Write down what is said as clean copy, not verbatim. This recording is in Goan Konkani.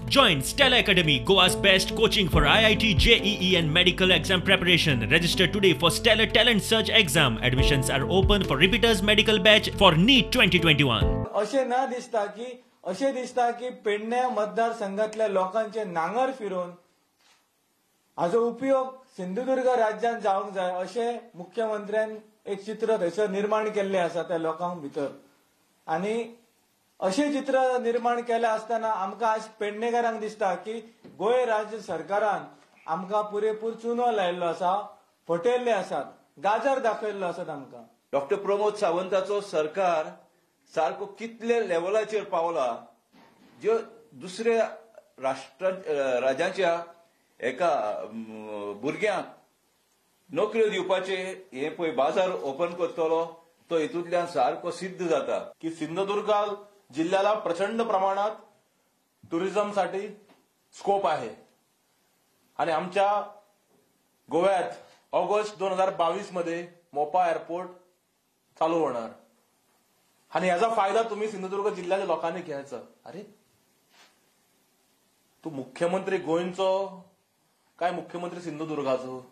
Join Stella Academy, Goa's best coaching for IIT, JEE and medical exam preparation. Register today for Stellar Talent Search exam. Admissions are open for repeaters medical batch for NEET 2021. अशें ना दिसता की अशें दिसता की पेडणे मतदारसंघातल्या लोकांचे नांगर फिरोवन हाजो उपयोग सिंधुदुर्ग राज्यान जावंक जाय अशें मुख्यमंत्र्यान एक चित्र थंयसर निर्माण केल्लें आसा त्या लोकांक भितर. आनी अशें चित्र निर्माण केलें आसतना आमकां आज पेडणेकारांक दिसता की गोंय राज्य सरकारान आमकां पुरेपूर चुनो लायिल्लो आसा, फटयल्ले आसात, गाजर दाखयल्लो आसात आमकां. डॉक्टर प्रमोद सावंताचो सरकार सारको कितले लेवलाचेर पावला, ज्यो दुसऱ्या राष्ट्रा राज्याच्या एका भुरग्यांक नोकऱ्यो दिवपाचे हे पळय बाजार ओपन करतलो तो हितूंतल्यान सारको सिद्ध जाता की सिंधुदुर्ग जिल्ह्याला प्रचंड प्रमाणात टुरिझमसाठी स्कोप आहे. आणि आमच्या गोव्यात ऑगस्ट 2022 मध्ये मोपा एअरपोर्ट चालू होणार आणि याचा फायदा तुम्ही सिंधुदुर्ग जिल्ह्याच्या लोकांनी घ्यायचा. अरे तू मुख्यमंत्री गोंयचो काय मुख्यमंत्री सिंधुदुर्गाचो?